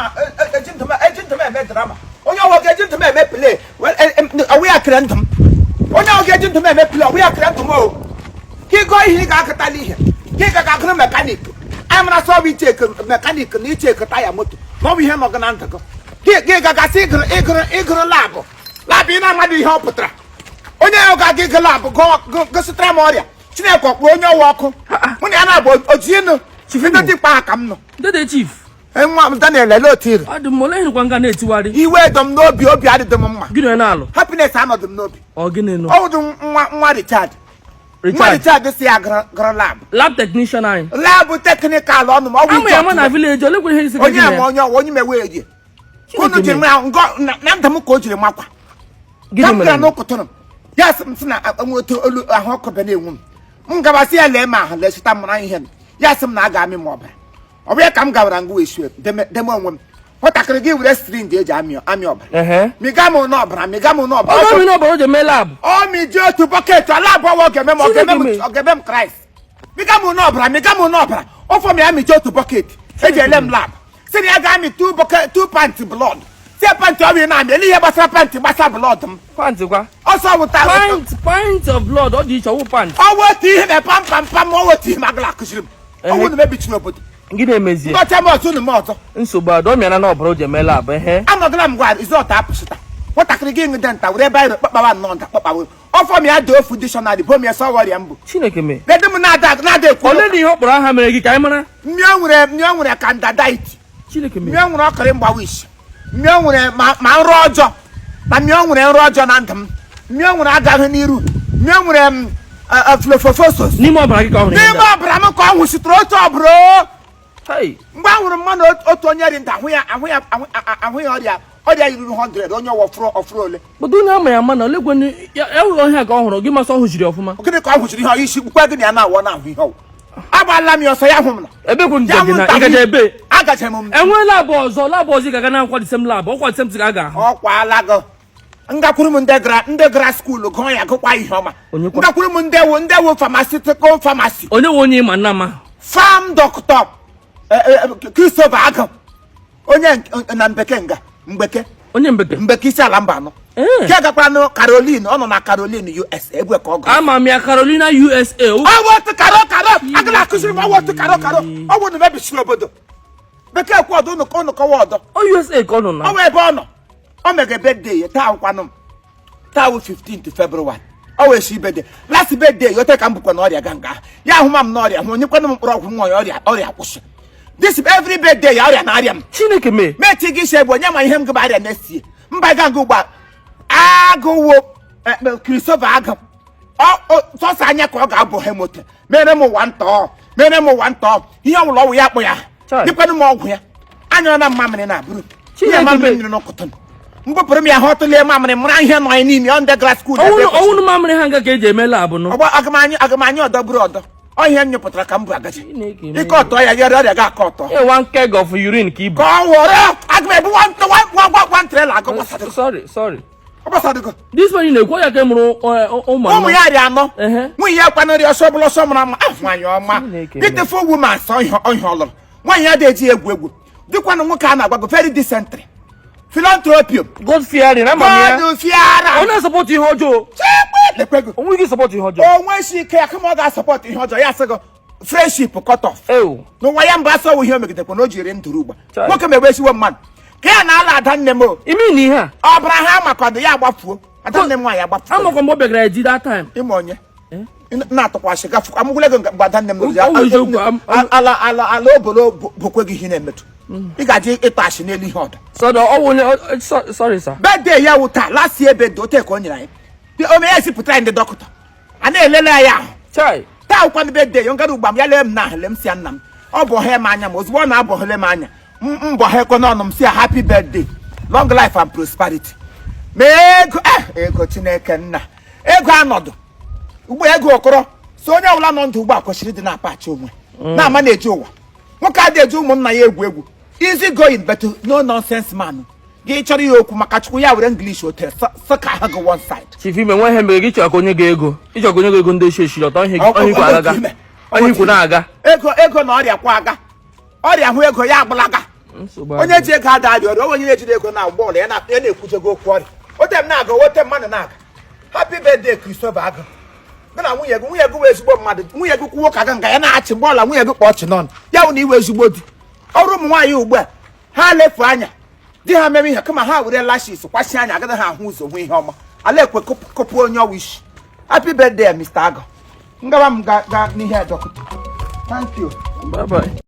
eji ndụ m eji ndụ m eme drama. Onye ọwụ ga-eji ndụ m eme play, ọwụ ya kere ndụ m. Onye ọwụ ga-eji ndụ m eme play, ọwụ ya kere ndụ m. O ka ịgụ ihe ị ga-agụtala ihe ka ị gaga agụrụ mechanic. Anyị mara sọ bụ icheck mechanic na icheck taya moto ma ọ bụ ihe nọ gị na ndụ gị. Gị gagasị ịgụrụ ịgụrụ ịgụrụ lab lab ị na-amadụ ihe ọ pụtara. Onye ahụ ga-aga ịgụ lab gositara m ọrịa. Chineke ọkpụ onye ọwa ọkụ mụ na ya na-abụ ojiinu ndị dị mkpa ka m nọ. Dede Chief. Nwa m Daniel, ele otu iri. Ọ dị m ole ịhụkwa nga na-etiwarị. Iwe dọ m n'obi, obi adịdị m mma. Gịnị onye na-alụ? Happiness anọdụ m n'obi. Ọ gịnị nụ? Ọ wụdụ nwa nwa Richard, nwa Richard. Richard si ya gara lab. Lab technician anyị. Lab technical ọnụ ma ọ bụ Ama ya ama na village ole kwere ihe isi. Onye ama onye ọwa onye mewe erie unu jiri mara ngọ na ndụ m ka o jiri makwa. Gịnị ka m gara mere? n'ụkụtụrụ m, ya sị m sị na nweta olu ahụ ọkụ bịa na-enwu m. M gabasị ya lee m ahụ, lechita mara ihe m. Ya sị m na a ga-amị m ọbara. Ọ bụ ya ka m gawara ngwa wee deme onwe m. Nwatakịrị gị were syringe eji amị amị ọbara. Mịga m n'ọbara, mịga m n'ọbara. Ọ ga-amị n'ọbara o ji eme lab. Ọ mịji otu bucket ala abụọ ọ ga-eme m, ọ ga-eme m. Chineke. Ọ ga-eme m Kraịst. Mịga m n'ọbara, mịga m n'ọbara. Ọfọ m ya mịji otu bucket eji ele m lab. Si na ya ga-amị two bucket, 2 pint blood. Si pint ọ bụ na-amị ele ihe gbasara pint gbasa blood m. Pant kwa? Ọsọ wụta. Pint, pint of blood ọ dị iche, ọwụ pant. Ọwụ otu ihe na pam pam pam, ọwụ otu ihe magala akụziri m. Ọwụ na mebichiri obodo. Gịnị emezie? Ndị ọcha m ọzọ, unu m ọzọ. Nsogbu adọ ọ mịara n'ọbara o ji eme lab, ehe. Anọdụla m gwa result apụsịta. Nwatakịrị gị ṅụde nta were biro kpakpawa nnọọ nta kpakpawa ọfọ m ya dị ofu dictionary bụ m ya sọ ọrịa mbụ. Chineke mee. Ledị m na-ada na-ada ekwu. Ole na ihe ọ kpọrọ aha mere gị ka anyị mara? Mmiri nwere, mmiri nwere candidate. Chineke mee. Mmiri nwere ọkịrị mgbawa isi. Mmiri nwere ma nrọ ọjọọ na mmiri nwere nrọ ọjọọ na ndụ m. Mmiri nwere agaghị n'iru. Mmiri nwere m flofofosos. N'ime ọbara gị ka ọ hụrụ ihe N'ime ndị a? ọbara m ka ọ nwụsịtụrụ otu ọbara o. Hey. Mgbe a hụrụ mmadụ otu onye dị nta ahụ ya ahụ ya ahụ ya ọrịa ọrịa yiruru 100 onye ọwa ọfụrụ ọfụrụ ole. Bụdụ onye ama ya ama na olekwe ya ya hụrụ ọhịa ka ọ hụrụ gị masị ọ hụchiri ọfụma. Gịnị ka ọ hụchiri ihe isi kpukpe gị na ya na-awọ na-ahụ ihe ọwụ agbaala m ya ọsọ ya hụ m na Ebe kwụ ya njem gị hụ na nta. ịgaje ebe? Agaje m. Enwee lab ọzọ, lab ọzọ ị ga-aga na nkwa the same lab, ọkwa the same thing ka a ga-ahụ. Ọ kwaala gị ngakwuru m ndị gara school gụọ ya gụkwa ihe ọma. Onye kwa? Ngakwuru m ndị wu pharmaceutical pharmacy. Onye nwe onye ịma nna ma? Farm doctor Christopher Agụ onye na mbeke nga mgbeke. Onye mbeke? Mbeke isi ala mba anọ. Ee. Nke gakwara na Caroline, ọ nọ na Caroline US egbe ka ọ gụrụ. Ama m ya, Carolina USA. Ọwụ otu karo karo agụla akụziri m. Ọwụ otu karo karo ọwụ na mebisiri obodo bekee kwụ ọdọ ụnụ ụnụ kọwa ọdọ. O USA ka ọ nọ na. Ọwụ ebe ọ nọ ọ mega birthday ya taa kwanụ m taa wụ 15th February. Ọ wee shi birthday, last birthday ya ote ka m bụkwa na ọrịa ga nga ya ahụ ma m n'ọrịa hụ onye kwanụ m mkpụrụ ọgwụ nwa ya ọrịa ọrịa kwụsị. This every birthday ya ọrịa na-arịa m. Chineke mee. Meti gị isi egbe onye ma ihe m gịba arịa next year mba ga nga ugbu a agụwo Christopher Agụ sọsọ anya ka ọ ga-abụ ha moto mere m ụwa ntọ mere m ụwa ntọ ihe ọbụla ọwụ ya akpụ ya. Chai. Dịkwanụ m ọgwụ ya anyụrụ na mmamịrị na abụrụ ihe Chineke mamịrị mee. nyere n'ụkụtụ m mbụpụrụ m ya hụ ọtụlie mamịrị mara ihe nọ anyị n'ime ọ ndị gara school. Ọnwụnụ mamịrị ha nga ka eji eme lab nụ. Ọgba agamanya agamanya ọdọ bụrụ ọdọ ọ ihe m nyụpụtara ka m bụ agaji. Chineke mee. Ike ọtọ ya yọrọ ọrịa ga-akọ ọtọ. E one keg of urine ka ibu. Ka ọ wọrọ aga m ebu one trailer agụ gbasadịgo. Sorry, sorry. Ọ gbasadịgo. This man na-ekwu ya ka ị mụrụ ụmụ Ụmụ ya dị anọ. Nwunye ya kwanụrị ọsọ bụla ọsọ mara mma, ah, nwaanyị ọma. Chineke. Beautiful woman sọ ihe ihe ọ lụrụ nwaanyị ya dị eji egwu egwu dịkwanụ. Nwoke a na-agwago very decent philanthropy. God fearing, ama m ya. God fearing. Ọ na-asupport ihe ọjọọ. Chekwe lekwego. O nweghị support ihe ọjọọ. O nweghị ike ya kama ọ ga-asupport ihe ọjọọ. Ya sị gị friendship cut off. Ew. N'ụwa ya mbụ asọwụ ihe o megidekwa na o jiri ndụrụ ugba. Chai. Nwoke megbe esiwo mmadụ ka ya na-ala ada nne m o. Imi na ihe a. Ọ bụrụ ha makọdụ ya agbafuo ada nne m nwaanyị agbafuo. Amakwa mgbe ọ bịagara ya ji that time. Ịma onye na-atụkwasị gafu amụgwụle gị mgbe ada nne m lụrụ ya. Ọ bụ eziokwu, Ala ala ala obolo bụkwe gị ihe na-emetụ ị ga-aji ịtụ asị n'elu ihe ọdọ. So ọ bụ onye sorry sir. Birthday ya wụ taa, last year birthday ote ka o nyere anyị. Ome ya esipụtara anyị ndị dọkịta a na-elele ya ahụ. Chai. Taa ụkwanụ birthday ya ngara ugba m ya lee m n'ahụ lee m si ya nna m ọ bụ ọha m anya ma ozugbo ọ na-abọghele m anya mbọ ha ekwe n'ọnụ m si ya happy birthday, long life and prosperity. Ma ego ego Chineke nna ego anọdụ ugbo ego okoro so onye ọbụla nọ ndụ ugbu a kwesịrị ịdị na-apachi onwe na-ama na-eji ụwa. Nwoke adịghị eji ụmụnna ya egwu egwu. Easy going but no nonsense man. Gị chọrọ ya okwu maka Chukwu ya were English ote sọ ka ha go one side. Chief ime nwe ihe mere gị chọrọ ka onye ga ego ịchọrọ ka onye ga ego ndị eshi eshi ọtọ ihe ọhịa ikwu agaga ime. ọhịa ikwu na-aga. Ego ego na ọrịa kwa aga ọrịa hụ ego ya agbalaga. Nsogbu Onye adịghị. ji ego ada arịa ọrịa. Onye na-ejide ego na-agba ọrịa ya na-ekwuchego okwu ọrịa. Ote m na-aga, ote mmadụ na-aga. Happy birthday, Christopher Agụ, gị na nwunye gị. Nwunye gị wee ezigbo mmadụ. Nwunye gị kwuo ka gị nga ya na-achị mgbe ọla nwunye gị kpọ ọchị n'ọnụ ya wụ na iwe ezigbo di. Ọrụ ụmụ nwaanyị ugbu a, ha lefu anya di ha mere ihe, kama ha were lashes kwasị anya, agaghị ha ahụ ụzọ hụ ihe ọma. Ala ekwe kụpụ onye ọwa isi. Happy birthday, Mr. Agụ. Ngawa m ga n'ihe dọkịta. Thank you. Bye bye.